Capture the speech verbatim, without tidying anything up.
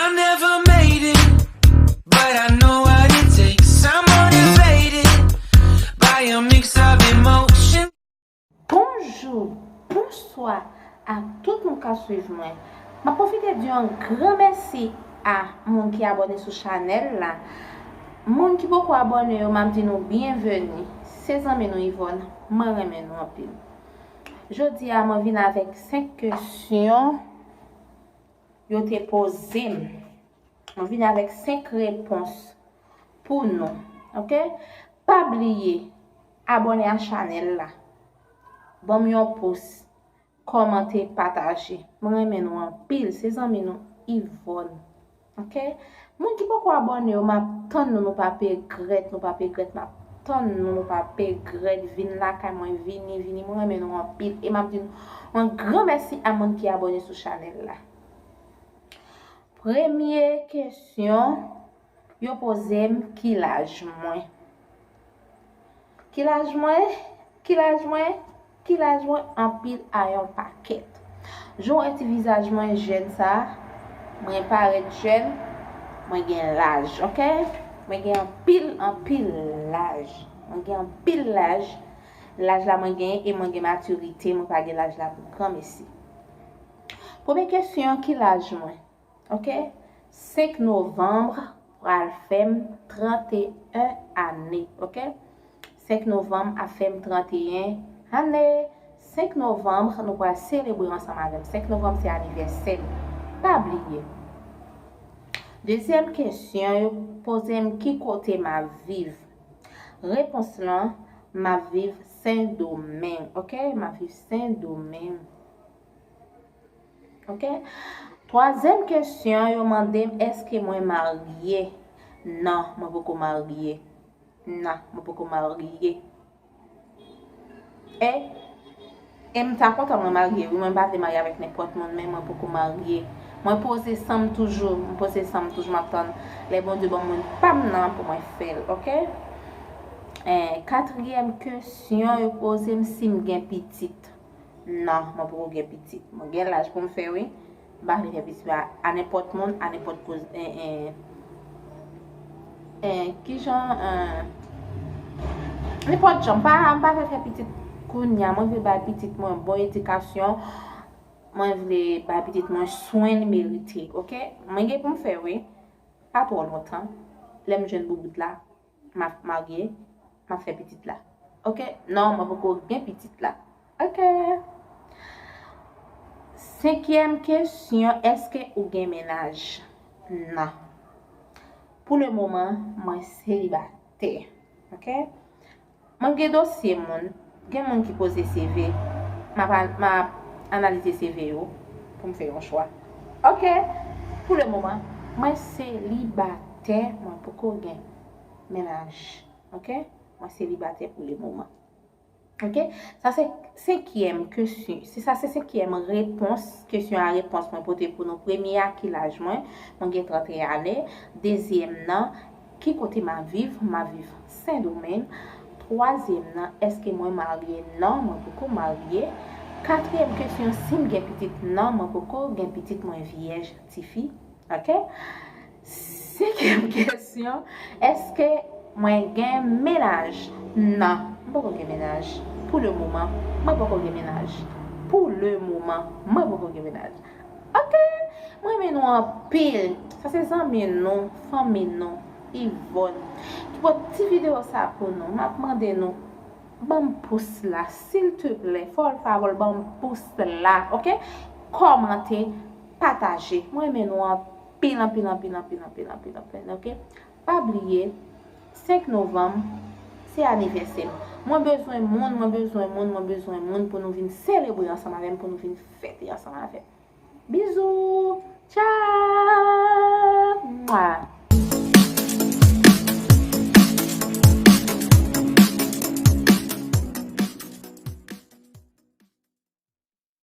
I never made it, but I know what it takes. I'm motivated by a mix of emotion. Bonjou, bonswa a tout moun k ap swiv mwen. M ap pwofite di yon gran mèsi a moun ki abòne sou chanèl la. Moun ki poko abòne yo, m ap di nou byenveni. Se zanmi nou Yvonne, mwen renmen nou anpil. Jodi a, mwen vin avèk senk kesyon yo te poze m. Mwen vin avèk senk repons pou nou. Oke? Pa bliye abòne a chanèl la. Ban m yon pous, kòmante, pataje. Mwen renmen nou anpil. Se zanmi nou Yvonne. Oke? Moun ki poko abòne yo, m ap tann nou, nou p ap regrèt, nou p ap regrèt, m ap tann nou, nou p ap regrèt. Vin lakay mwen, vini, vini. Mwen renmen nou anpil. E m ap di nou yon gran mèsi a moun ki abòne sou chanèl la. Premye kesyon yo poze m, ki laj mwen? Ki laj mwen? Ki laj mwen? Ki laj mwen? Anpil a yon pakèt. Jan w wè ti vizaj mwen jèn sa, mwen parèt jèn, mwen gen laj, oke? Mwen gen anpil, anpil laj. Mwen gen anpil laj. Laj la mwen genyen e mwen gen matirite, mwen pa gen laj la pou granmesi. Premye kesyon, ki laj mwen? Oke? Senk novanm pral fè m tranteyen ane, oke? Senk novanm ap fè m tranteyen ane. Senk novanm, nou pral selebre ansanm avè m. Senk novanm se anivèsè m. Pa bliye. Dezyèm kesyon, yo poze m ki kote m ap viv. Repons lan, m ap viv Sendomeng, oke? M ap viv Sendomeng. Oke? Twazyèm kesyon, yo mande m, èske mwen marye? Non, mwen poko marye. Non, mwen poko marye. E, e m ta kontan mwen marye, wi, mwen pa vle marye avèk nenpòt moun, men mwen poko marye. Mwen poze san m toujou, mwen poze san m toujou, m ap tann lè Bondye ban m moun pa m nan pou mwen fè l, oke? E, katriyèm kesyon, yo poze m si m gen pitit. Non, mwen poko gen pitit. Mwen gen laj pou m fè, wi. M pa vle fè pitit a, a nenpòt moun, a nenpòt koz, en, en, en, kijan, en, nenpòt jan. M pa, m pa vle fè pitit kounye a. Mwen vle bay pitit mwen bon edikasyon. Mwen vle bay pitit mwen swen li merite, oke? Mwen gen pou m fè, wi. Pa twò lontan. Lè m jwenn boubout la, m ap marye, m ap fè pitit la. Oke? Non, mwen poko gen pitit la. Oke. Senkyèm kesyon, èske ou gen mennaj? Non. Pou le moman, mwen selibatè. Oke? Mwen gen dosye moun, gen moun ki poze C V, m ap, an- m ap analize C V yo pou m fè yon chwa. Oke? Pou le moman, mwen selibatè, mwen poko gen mennaj. Oke? Mwen selibatè pou le moman. Oke? Sa se senkyèm kesyon. Se sa se senkyèm repons, kesyon a repons mwen pote pou nou. Premye a, ki laj mwen? Mwen gen tranteyen ane. Dezyèm nan, ki kote m ap viv? M ap viv Sendomeng. Twazyèm nan, èske mwen marye? Non, mwen poko marye. Katriyèm kesyon, si m gen pitit? Non, mwen poko gen pitit, mwen vyèj, tifi. Oke? Senkyèm kesyon, èske mwen gen mennaj? Non, m poko gen mennaj. Pou le moman, mwen poko gen mennaj. Pou le moman, mwen poko gen mennaj. Oke? Mwen renmen nou anpil. Sa se zanmi nou, fanmi nou, Yvonne, ki pote ti videyo sa pou nou. M ap mande nou, ban m pous la, silteplè, fò l favò l, ban m pous la, oke? Kòmante, pataje. Mwen renmen nou anpil, anpil, anpil, oke? Pa bliye, senk novanm, se anivèsè m. Mwen bezwen moun, mwen bezwen moun, mwen bezwen moun pou nou vin selebre ansanm avè m, pou nou vin fete ansanm avè m. Bizou! Tchao!